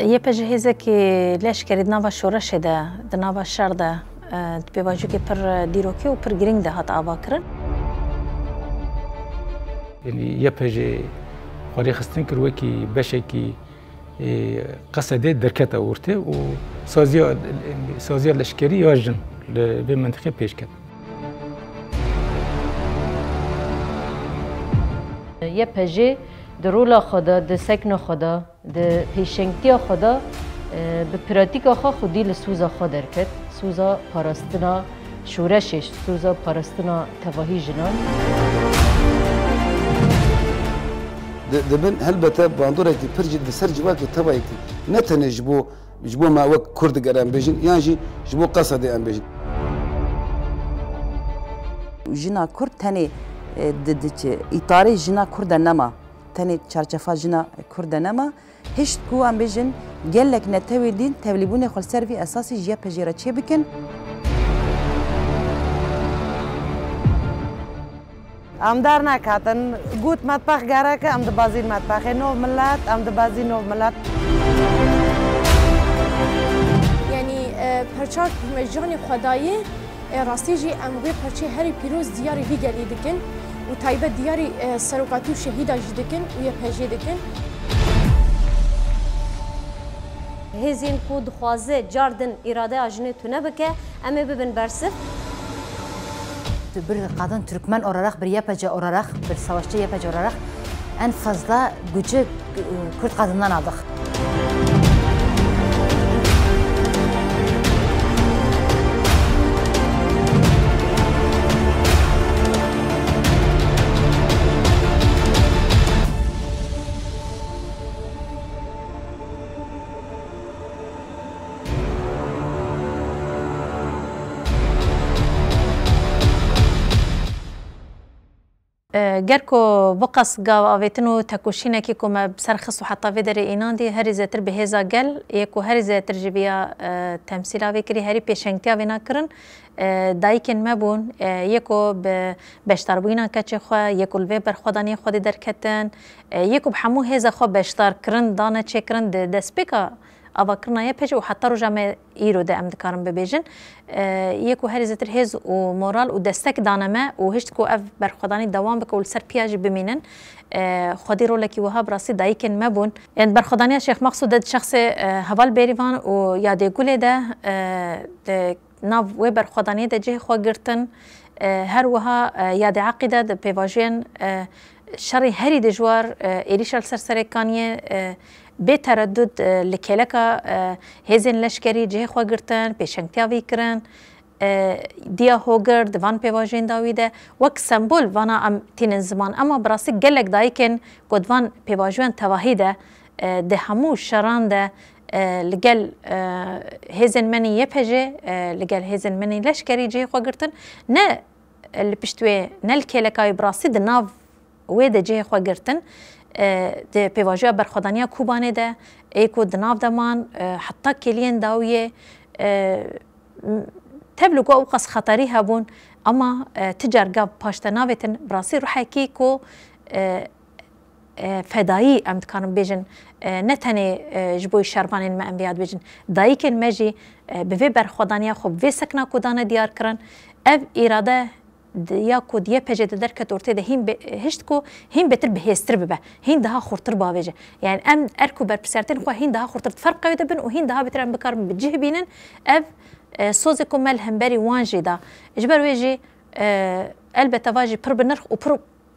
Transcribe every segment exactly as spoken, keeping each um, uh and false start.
Y P G hêzekî leşkerî di nava şoreşê de, di nava şer de, e, di pêvajoyekî pir dîrokî û pir girîng de hat avakirin. Yanî Y P G xwe rêxistin kir wekî beşekî, e, Qesedê derkete ortê û saziya, saziya leşkerî ya jin li vê mentiqê pêş ket. Y P G di rola xwe de, di sekna xwe de, di pêşengtiya xwe de, e, bi pratîka xwe xwedî li soza xwe derket, soza parastina şoreşê, soza parastina tevahî jinan. Di-, dibin helbete bandorekî pir jî di ser civakê tevayekî, ne tenê ji bo, ji bo me wek Kurd ger em bêjin, yan jî ji bo Qesedê em bêjin. Jina Kurd tenê, e, di, di çi, îtarê jina Kurd de nema, tenê çarçefa jina Kurd de nema. Hişt ku em bêjin gelek netewê din tevlîbûnê xwe li ser vî esasî ji Y P G re çêbikin. Em derneketin, got metbex gerek e, em dibezîn metbexê nov milet, em dibezîn nov milet. Yanî, e, perçak me canê xwe dayê, e, rastî jî em wê perçê herî pîroz diyarî vî gelî dikin û taybet diyarî, e, serokatî û şehîda jî dikin û Y P G dikin. Hêzên ku dixwaze car din îradeya jinê tune bike, em ê bibin bersiv. Bir kadın Türkmen olarak, bir Y P G olarak, bir savaşçı Y P G olarak en fazla gücü, e, Kürt kadından aldık. E, ger ku biqas gav avêtin û tekoşînekî ku me bi ser xist û heta vê derê înandî, herî zêtir bi hêza gel, yê ku herî zêtir ji viya, e, temsîla vê kirî, herî pêşengtiya vêna kirin, e, dayikên me bûn, e, yê ku bi beşdarbûyîna keçê xwe, yê ku li vê berxwedaniyê xwedî derketin, e, yê ku bi hemû hêza xwe beşdar kirin, dane çêkirin di destpêka avakirina Y P G û heta roja me îro de em dikarin bibêjin. E, yê ku herî zêtir hêz û moral û destek dane me û hişt ku ev berxwedanî dewam bike û li ser piya jî bimînin. E, xwedî rolekî wiha bi rastî dayikên me bûn. Ên berxwedaniya Şêx Maqsûd de di şexsê, e, Heval Bêrîvan û Yadê Gulê de, e, di nav wê berxwedaniyê de cihê xwe girtin. E, her wiha, e, Yadê Eqîde di pêvajoyên, e, şerê herî dijwar, e, êrîşa li ser Serêkaniyê, e, bê teredûd, e, li kêleka, e, hêzên leşkerî cihê xwe girtin, pêşengtiya vî kirin. E, diya hogir di van pêvajoyên dawî de wek sembol vana em tînin ziman. Ema bi rastî gelek dayikên ku di van pêvajoyên tevahî de, e, di hemû şeran de, e, li gel, e, hêzên me nî Y P G, e, li gel hêzên me nî leşkerî cihê xwe girtin. Ne li pişt wê, ne li kêleka wê, bi rastî di nav wê de cihê xwe girtin. E, di pêvajoya berxwedaniya Kobanê de, ê ku di nav de man, e, heta kêliyên dawiyê, e, m-, tevlî ku ew qas xeterî hebûn, ema, e, ti car gav paş de navêtin, bi rastî ruhekî ku, e, e, fedayî em dikarin bêjin, e, ne tenê, e, ji bo şervanên me em vê ya dibêjin, dayikên me jî, e, bi vê berxwedaniya xwe, bi vê sekna ku dane diyar kirin, ev îrade di-, ya ku di Y P G de derket ortê de hîn bê-, hişt ku hîn bêtir bihêztir bibe, hîn daha xurtir bavêje. Yani em erk û berpirsiyartên xwe hîn daha xurtir di ferqa wê de bin û hîn daha bêtir em bikarin bi cih bînin. Ev, e, sozê ku me li hemberî wan jî da. Ji ber wê jî, e, elbet eva jî pir bi nirx û pir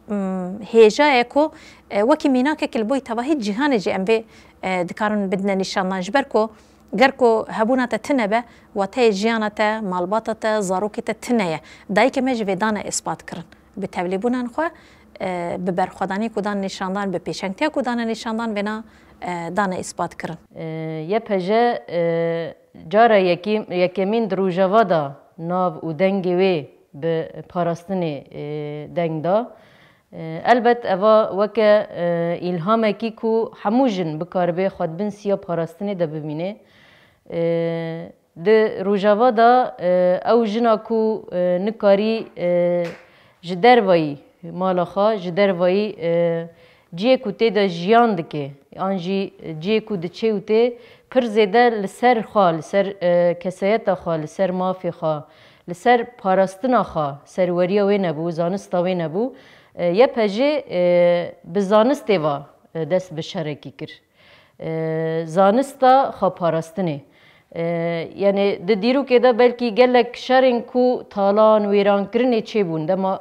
m, hêja ye ku, e, wekî mînakekî li bo tevahî cîhanê jî em vê, e, dikarin bidine nîşandan. Ji ber ku ger ku hebûna te tune be, wateyê jiyana te, malbata te, zarokê te tune ye. Dayikê me jî vê dane îspat kirin. Bi tevlîbûnan xwe, e, bi berxwedanî ku dan nîşandan, bi pêşengtiya ku dane nîşandan, vêna, e, dane îspat kirin. E, Y P G, e, cara yekî-, yekemîn di Rojava de nav û dengê wê bi parastinê, e, deng da. E, elbet eva weke, e, îlhamekî ku hemû jin bikaribe xwe di bin siya parastinê de bimîne. E, di Rojava de, e, ew jina ku, e, nikarî, e, ji dervayî mala xwe, ji dervayî, e, cihê ku tê de jiyan dike, an jî cihê ku diçe û tê, pir zêde li ser xwe, li ser, e, kesayeta xwe, li ser mafê xwe, li ser parastina xwe, serweriya wê nebû, zanista wê nebû. E, Y P J, e, bi zanistê ve, e, dest bi şerekî kir. E, zanista xweparastinê. E, yanî di dîrokê de belkî gelek şerên ku talan, wêrankirinê çêbûn. Dema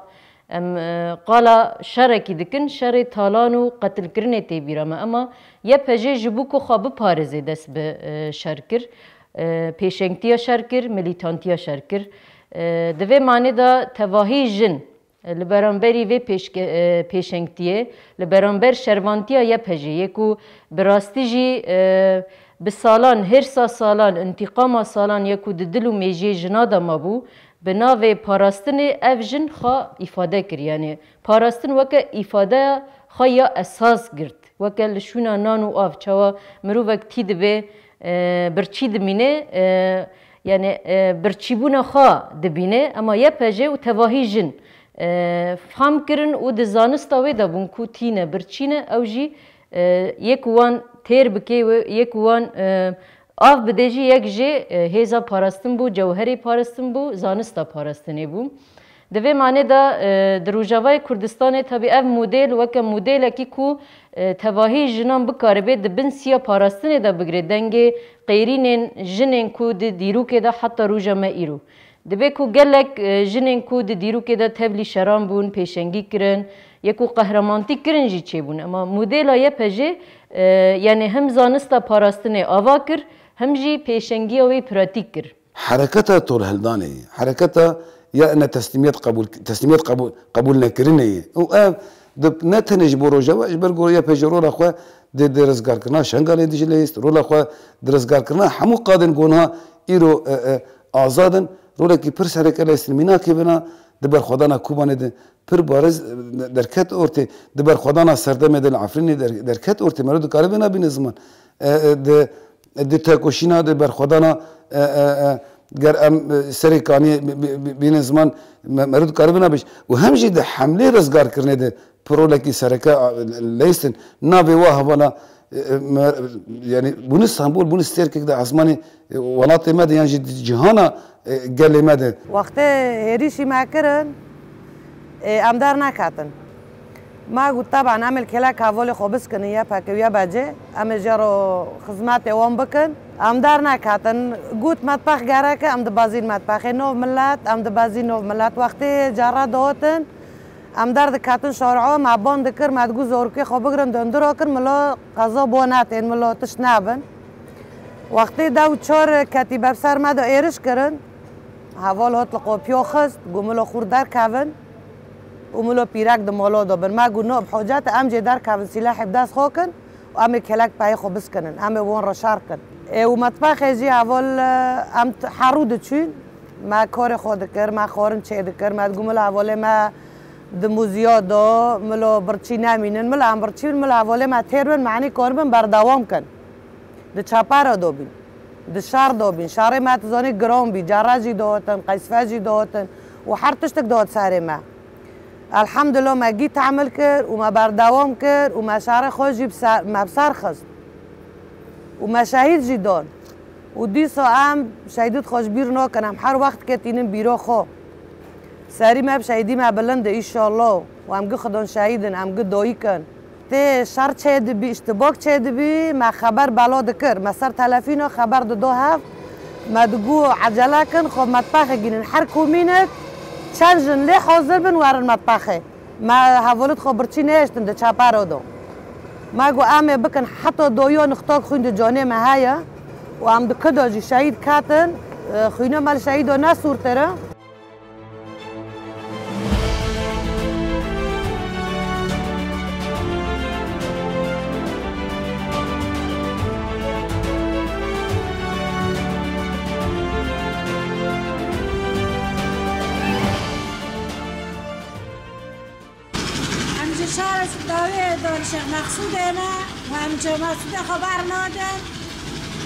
em, e, qala şerekî dikin, şerê talan û qetilkirinê tê bîra me. Ema Y P J ji bo ku xwe biparêzê dest bi, e, şer kir. E, pêşengtiya şer kir, milîtantiya şer kir. E, di vê manê de tevahî jin, e, li beramberî vê pêşke-, e, pêşengtiyê, li beramber şervantiya Y P J'ê yê ku bi rastî jî, e, bi salan, hêrsa salan, întîqama salan yê ku di dil û mêjiyê jina de mabû, bi navê parastinê ev jin xwe îfade kir. Yanî parastin weke îfadeya xwe ya esas girt. Weke li şûna nan û av, çawa mirovek tî dibe, e, birçî dimîne, e, yanî, e, birçîbûna xwe dibîne, ema Y P J û tevahî jin, e, fam kirin û di zanista wê de bûn ku tî ne, birçî ne, ew jî, e, yê ku wan têr bike, wê, yê ku wan, e, av bide jî yek jê, e, hêza parastin bû, cewherê parastin bû, zanista parastinê bû. Di vê manê de, e, di Rojavayê Kurdistanê tabî ev model weke modelekî ku, e, tevahî jinan bikaribe di bin siya parastinê de bigire, dengê qêrînên jinên ku di dîrokê de heta roja me îro. Dibe ku gelek, e, jinên ku di dîrokê de tevlî şeran bûn, pêşengî kirin, yê ku qehramantî kirin jî çêbûn. Ema modela Y P J'ê, e, yanî hem zanista parastinê ava kir, hem jî pêşengiya wê pratîk kir. Hereketa tolhildanê ye. Hereketa ya ne teslîmiyet qebûl, teslîmiyet qebûl, qebûl nekirinê ye. Û ev di, ne tenê ji bo Rojava, ji ber ku Y P J rola xwe di, di rizgarkirina Şengalê dijî leyist, rola xwe di rizgarkirina hemû qadên ku niha îro, e, e, azad in, rolekî pir sereke leyistin mînakê vina di berxwedana Kobanê de pir bariz, e, derket ortê, di berxwedana serdemê de li Efrînê der-, derket ortê. Mero dikare vêna bîne ziman. E, e, di, di tekoşîna, di berxwedana, e, e, e, ger em, e, serê kaniyê bi-, bi-, bi-, bîne ziman, me-, mero dikare vêna bêj. Û hem jî di hemlê rizgarkirinê de pir rolekî sereke, a, leyistin. Navê wa hevala, e, e, me-, yanî bûne sembol, bûne stêrkek di esmanê, e, welatê me de yan jî di cîhana, e, gelê me de. Wextê hêrîşî me kirin, e, em derneketin. Me got, teban, em ê li kêlek hevalê xwe biskinin, Y P G û Y P J'ê, em ê jê re xizmetê wan bikin. Em derneketin. Got, metbex gerek e, em dibezîn metbexê. Nov milet, em dibezîn nov milet. Wextê cara dihotin, em derdiketin şari'a, me ban dikir, me digot zorokê xwe bigirin, dundura kin, milo qeza bo netên, milo tişt nebin. Wextê dew çar ketîbe bi ser me de êriş kirin, heval hat li qopiya xist, got, milo xûr derkevin û milo pîrek di mala de bin. Me got, no, bi hocet e, em jê derkevin, sîlehê bi dest xwe kin û em ê kêlek peyê xwe biskinin, em ê wan re şer kin. Ê, û metbexê jî heval, e, em t-, herû diçûn, me karê xwe dikir, me xwarin çê dikir, me digot, milo hevalê me di muziya de, milo birçî nemînin, milo em birçî bin, milo hevalê me têr bin, me enî karibin berdewam kin. Di çepera de bîn, di şar de bîn, şarê me tu zanî giran bî, cara jî dihotin, qeysfe jî dihotin û her tiştik dihot serê me. Elhamdulillah me gî tehmil kir û me berdewam kir û me şarê xwe jî bi ser, me bi ser xist û me şehîd jî dan. Û dîsa em şehîdît xwe ji bîr nakin, em her wextkê tînin bîra xwe. Serî me bi şehîdî me bilind e, înşallah. Û em gi xwedon şehîd in, em gi dayik in. Tê şer çêdibî, îştibak çêdibî, me xeber bela dikir. Me ser telefîna xeber dido hev. Me digo, ecele kin, xwe metbexê gînin. Her komînek çend jin lê hazir bin, werin metbexê. Me hevalit xwe birçî nehiştin di çepera de. Me got, em ê bikin heta doya nixtak xwîn di canê me heye û em di kida jî şehîd ketin, e, xwîna me li şehîda nesûrtir e. Em ji şarê dawiyê don Şêx Meqsûdê ne û em ji Meqsûdê xeber nadin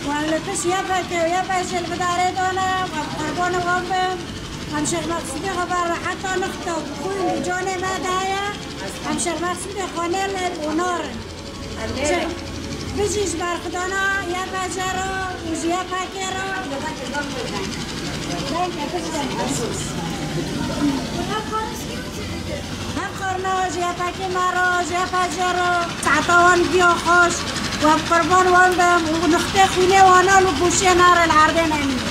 û em li pişt Y P G û Y P J'ê li bidarê dane û em qurbanê wan bin. Em Şêx Meqsûdê xeber re heta nixta xwîn di canê me de heye. Em şermexsî de xwe nêlin û narin. Bijî ji berxwedana Y P G re û ji Y P G re. Hem xwarina ji Y P G me re, ji Y P G re. Saeta wan giya xweş. We bi qurban wan bim û nixtê xwînê wan al û goşiyê nare li erdê nemîne.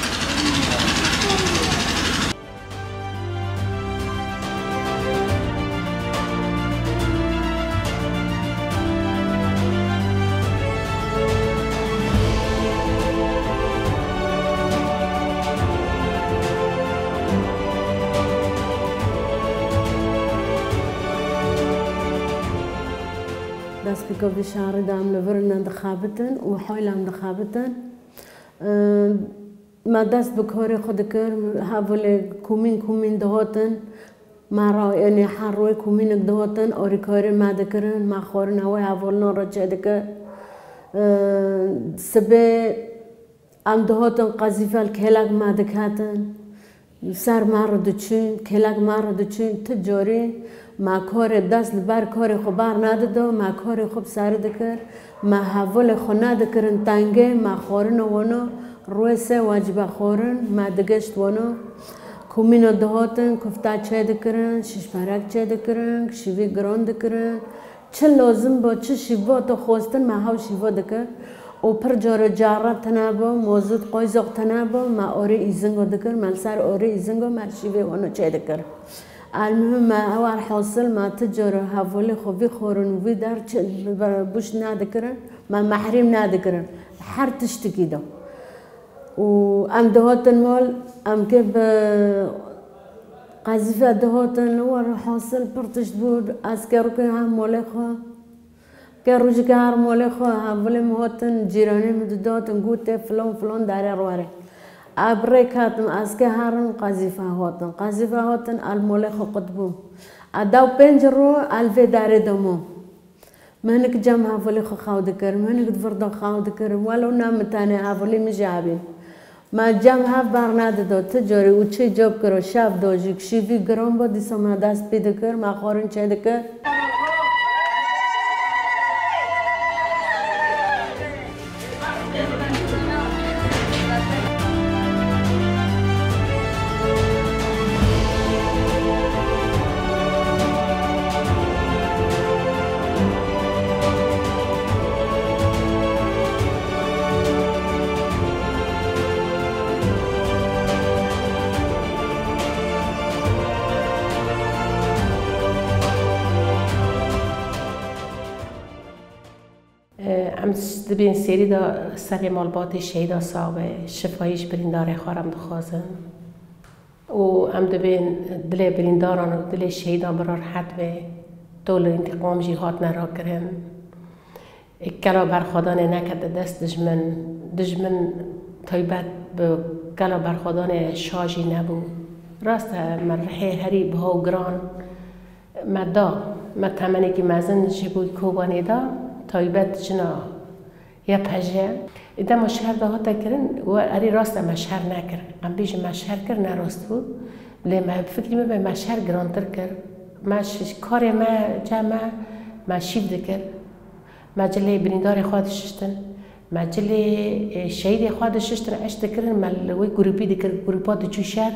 Destpêka vî şerî de em li vir ne dixebitin û heylan dixebitin. Me dest bi karê xwe dikir, hevalê komîn komîn dihatin, me re, yanî her rojê komînek dihatin, alîkarî me dikirin, me xwarina wê hevalina re çêdikir. Sibê em dihatin qezîfe li kêlek me diketin, ser me re diçûn, kêlek me re diçûn, ti carî me karê dest li ber karê xwe ber nedido, me karê xwe bi serî dikir, me hevalê xwe nedikirin tengê, me xwarina wana rojê sê wecibe xwarin, me digişt wana. Komîna dihatin, kufte çêdikirin, şîşperek çêdikirin, şîvî giran dikirin. Çi lazim bo, çi şîva tu xwestin, me hew şîva dikir. Û pir cara care tune bo, mozût qoyzok tune bo, me orê îzingo dikir, me li ser orê îzingo me şîvê wano çêdikir. Elmuhim me ew erhasil me ti cara hevalê xwe vî xorin û vî der çi bûş nedikirin, me mehrîm nedikirin. Her tiştikî de. Û em dihatin mal, em kê bi qezîfe dihatin, li wir hasil pir tişt bû, ez kê rûkê her malê xwe, kê rûjikê her malê xwe, hevalê min hatin, cîranê min didatin, gotê filon, filon derê rwarê. Ez bi rê ketim, ez kê herin qezîfe hatin. Qezîfe hatin, el malê xwe qut bû. Ez dew pênc roj el vê derê de mam. Min hinek cem hevalê xwe xew dikir, min hinek di vir de xew dikir. Welo ne min tenê, hevalê min jî hebîn. Me cem hev ber nedido, ti carî û çi cop kiro, şev do jî, şîvî giran bo, dîsa me dest pê dikir, me xwarin çêdikir. Em dibên serî de serê malbatê şehîda sax be, şifayî ji birîndarê xwe re em dixwazin. Û em dibên dilê birîndaran û dilê şehîdan bi re rehet be. Tolê întîqam jî hatine rakirin. Kela berxwedanê nekete dest dijmin. Dijmin taybet bi kela berxwedanê şa jî nebû. Rast e, me rihê herî biha û giran me da, me temenekî mezin ji bo Kobanê da, taybet jina Y P G. Dema şer de hate kirin, we erê rast e me şer nekir. Em bêjin me şer kir, ne rast bû. Lê me bi fikrî me be me şer girantir kir. Me şi-, karê me, cem me, me şîv dikir. Me cilê birîndarê xwe dişiştin. Me cilê, e, şehîdê xwe dişiştin, eş dikirin, me li wê grûpî dikir, grûpa diçû şer,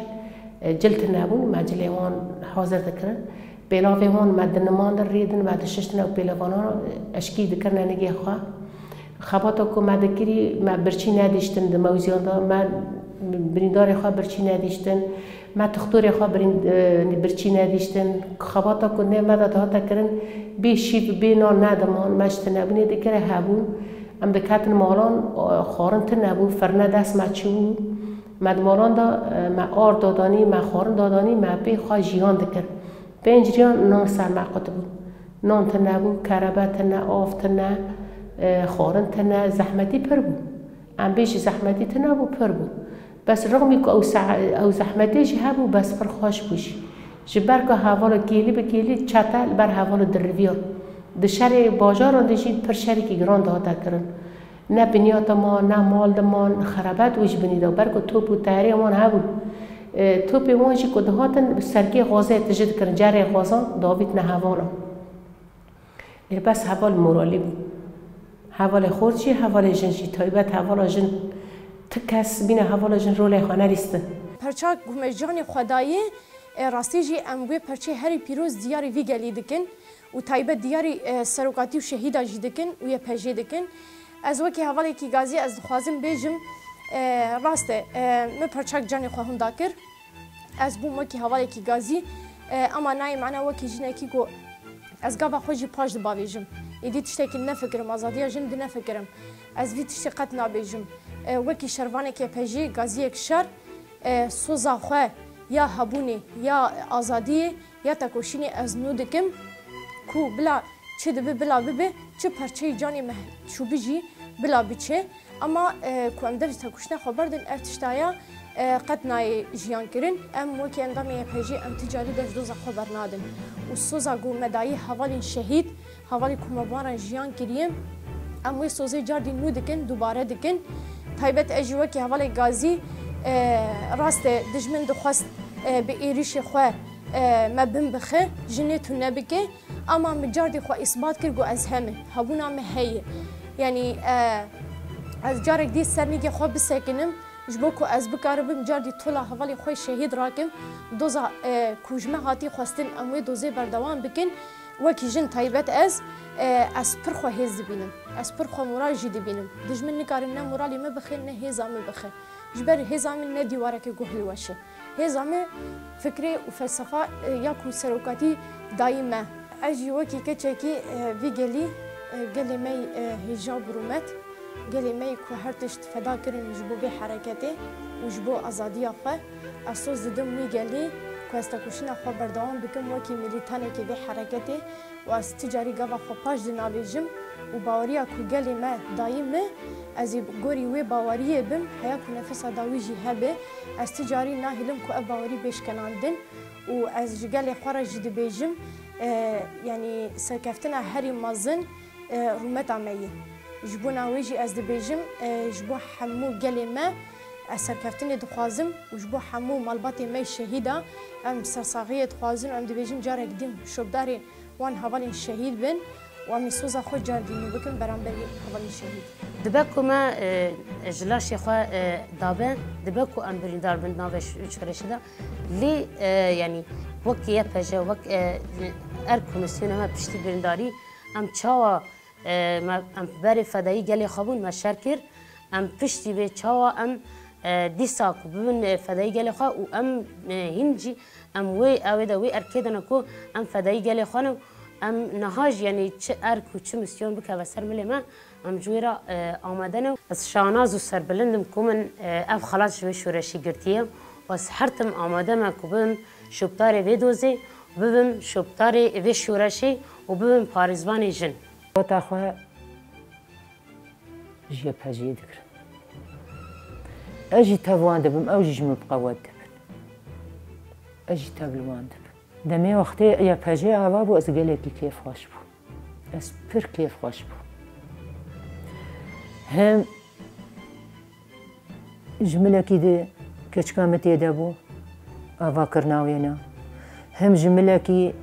e, cil tune bûn, me cilê wan hazir dikirin. Pêlavê wan me dinimandin, rê din me dişiştin ew pêlevanan, e, eşkî dikirine nigê xwe. Xebata ku me dikirî, me birçî nedîştin di mewziyan de, me birîndarê xwe birçî nedîştin. Me tixtorê xwe birîn-, e, birçî nedîştin. Xebata ku nê me de dihate kirin, bê şîv, bê nan nediman, me ji tinebûnê dikire hebûn. Em diketin malan, e, xwarin tune bû, firne dest me çûbû. Me di malan de, e, me ard dadanî, me xwarin dadanî, me pê xwe jiyan dikir. Pênc riyan nan ser me qut bû. Nan tune bû, kerebe tune, av tune, e, xwarin tune, zehmetî pir bû. Em bêjî zehmetî tune bû, pir bû. Bes rixmî ku ew se-, ew zehmetê jî hebû, bes pir xweş bû jî. Ji ber ku hevala kêlî bi kêlî çete li ber hevala diriviya. Di şerê bajaran de jî pir şerekî giran dihate kirin. Ne binyata ma, ne mal diman, xerebet wê ji binî de. Ber ku top û teyarê wan hebûn. E, topê wan jî ku dihatin, bi serkê xwazê tije dikirin, cerê xwazan davîtine hevala. Ê bes heval moralî bû. Hevalê xort jî, hevalê jin jî, taybet hevala jin, ti kes bîne hevala jin rolê xwe nelîstin. Perça ku me canê xwe dayê, e, rastî jî em wê perçê herî pîroz diyarî vî gelî dikin û taybet diyarî, e, serokatî û şehîda jî dikin û Y P J dikin. Ez wekî hevalekî gazî ez dixwazim bêjim, e, rast e, e, min perçak canê xwe hunda kir. Ez bûm wekî hevalekî gazî, e, ema nayê mana wekî jinekî ku ez gava xwe jî paş dibavêjim. Êdî tiştekî nefikirim, azadiya jin dinefikirim. Ez vî tiştî qet nabêjim. E, wekî şervanekê pejî, gaziyek şer, e, soza xwe ya hebûnê, ya azadiyê, ya tekoşînê ez nû dikim ku bila çi dibi bila bibe, çi perçeyî canê me çûbi jî bila biçe. Ama, e, ku em dev ji tekoşîna xwe berdin, ev tiştaya, e, qet nayê jiyan kirin. Em wekî endamê Y P J em ti carî dev ji doza xwe bernadin. Û soza ku me dayî hevalên şehîd, hevalê ku me bi wan re jiyan kiriye, em wê sozê cardî nû dikin, dubare dikin. Taybet ez jî wekî hevalê gazî, e, rast e, dijmin dixwest, e, bi êrişê xwe, e, me bin bixe, jinê tune bike. Ama min cardî xwe îsbat kir ku ez heme, hebûna min heye. Yanî, e, ez carek dî ser nîgê xwe bisekinim, ji bo ku ez bikaribim cardî tola hevalê xwe şehîd rakim, doza, e, ku ji me hatî xwestin, em wê dozê berdewam bikin. Wekî jin taybet ez, e, ez pir xwe hêz dibînim. Ez pir xwe moral jî dibînim. Dijmin nikarin ne moralê min bixe, ne hêza min bixe. Ji ber hêza min ne dîwareke ku hilweşe. Hêza me fikrê û felsefa, e, ya ku serokatî dayî me. Ez jî wekî keçekî, e, vî gelî, e, gelê me yî, e, hêja bi rûmet, gelê me yî ku her tişt feda kirin ji bo vê hereketê û ji bo azadiya xwe. Ez soz didim wî gelî ku ez tekoşîna xwe berdewam bikim wekî milîtanekê vê hereketê. Û ez ti carî gava xwe paş dinavêjim û baweriya ku gelê me dayî min, ez ê gorî wê baweriyê bim, heya ku nefesa dawî jî hebe, ez ti carî nahêlim ku ev bawerî bê şikenandin û ez ji gelê xwe re jî dibêjim, e, yanî serkeftina herî mezin, e, rûmeta me ye. Ji bona wê jî ez dibêjim, e, ji bo hemû gelê me ez serkeftinê dixwazim û ji bo hemû malbatê me şehîda em sersaxiyê dixwazin û em dibêjin carek din şopdarê wan hevalên şehîd bin û em ê soza xwe cardî nû bikin beramberî hevalên şehîd. Dibe ku me, e, ji laşê xwe, e, dabe, dibe ku em birîndar bin navê ş-, şoreşê de. Lê, e, yanî wek Y P J, wek, e, er komîsyona me piştî birîndarî, em çawa, e, me, em berê fedayî gelê xwe bûn, me şer kir. Em piştî vê çawa em, e, dîsa ku bibin, e, fedayî gelê xwe û em, e, hîn jî em wê, ew ê de wê erkê de ne ku em fedayî gelê xwe ne û em niha jî, yanî çi erk û çi misyon bikeve ser milê me, em ji wê re, e, amade ne. Ez şanaz û serbilind im ku min, e, ev xelat ji vê şoreşî girtiye û ez her tim amade me ku bibim şopdarê vê dozê, bibim şopdarê vê şoreşê û bibim parêzvanê jin. Qeweta xwe ji Y P J'yê digirim. Ez jî tev wan dibim, ew jî ji min bi qewet dibin. Ez jî tev li wan dibim. Demê wextê Y P J ava bû, ez gelekî kêfxweş bûm. Ez pir kêfxweş bûm. Hem ji milekî di keçika min tê de bû, avakirina wê ne. Hem ji milekî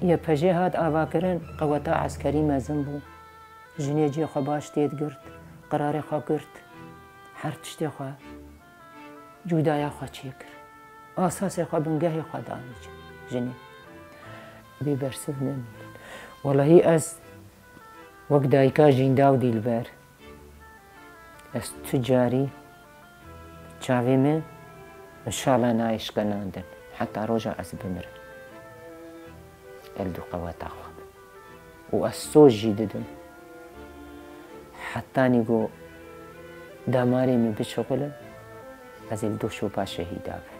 Y P J hat avakirin, qeweta eskerî mezin bû. Jinê cihê xwe baş tê digirt, qirarê xwe girt, her tiştê xwe, cûdaya xwe çêkir. Asasê xwe, bingehê xwe danî jinê. Bê bersiv nemînin. Welahî ez wek dayika Jînda û Dîlber, ez tu carî çavê min înşallah nayê şikenandin heta roja ez bimirim. El dû qeweta xwe. Û ez soz jî didim. Hetanî ku damarê min bişuxulin, ez ê li dû şopa şehîda bim.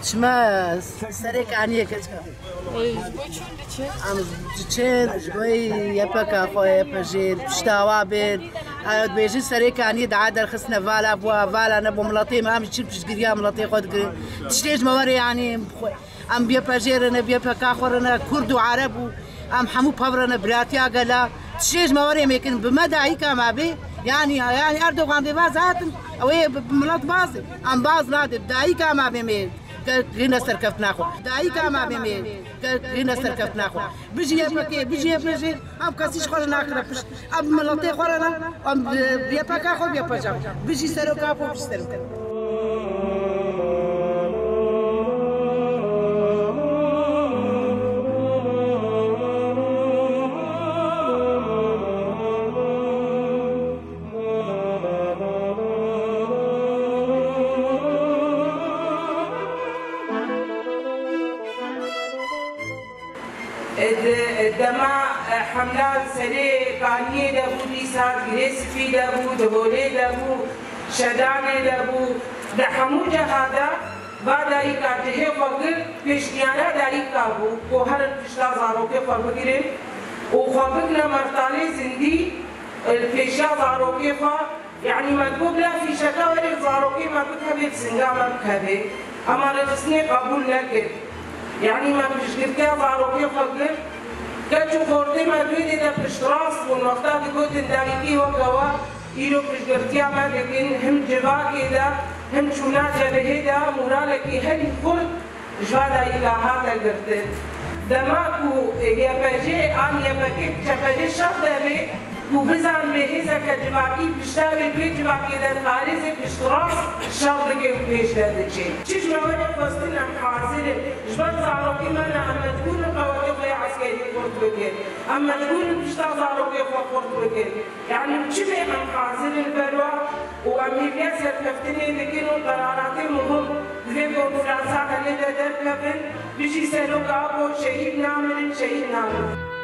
Çima serê kaniyê keçika? Ey, ji bo çûn diçin. Em diçin, ji bo Y P K xwe, Y P J, piştawa bên. Ew dibêjin serê kaniyê daha derxistine vala bû, vala ne bo miletê me, em çi piştgiriya miletê xwe dikirin. Tiştê ji me were, yanî xwe-, em bê pejê re ne, bê peka xwe re ne, Kurd û Ereb û em hemû pev re ne, biratiya gela. Tiştê ji me were mêkin, bi me dayika me bê, yanî, yanî Erdogan dê baz hatin, ew ê bi, bi milet baz, em baz nade, dayika me bê me, ke-, gine serkeftina xwe. Dayika me bê me, ke-, gine serkeftina xwe. Bijî Y P G, bijî Y P G, em kesî ji xwe re nakire pişt. Em miletê xwe re ne, em, e, Y P G xwe, Y P G. Bijî seroka xwe, bijî seroka. Di dema, e, hemla serê kaniyê de bû, dîsa Girê Spî de bû, di holê de bû, Şedanê de bû, di hemû ceha de va dayika cihê xwe girt, pêşniyara dayika bû ku herin pişta zarokê xwe bigirin û xwe bigine mertalê zindî, e, pêşiya zarokê xwe. Yanî me digot bila fîşeka were zarokê me bikeve, bi singa me bikeve. Ema rêxistinê qebûl nekir. Yanî me piştgirtiya zarokê xwe kir. Keç û xortê me di wê dê de piştrast bûn. Wexta digotin dayikî weke we, îro piştgirtiya me dikin, him civakê de, him çûna cebehê de moralekî herî xurt ji va dayika hate girtin. Dema ku Y P G an Y P G, Y P G şer de bê, ku bizanibê hêzeke civakî pişta wê, di wê civakê de diparêze, piştrast şer dike û pêş de diçe. Çi ji me were xwestin, em hazir in. Ji ber zarokê me ne, em mecbûr in qewetê xwe ya eskerî xurt bikin. Em mecbûr in pişta zarokê xwe xurt bikin. Yanî bi çi bê em hazir in li ber we û em hêviya serkeftinê dikin û qeraratê muhim di vê konferansa Helê de derkevin. Bijî Serok Apo, şehîd namirin, şehîd namirin.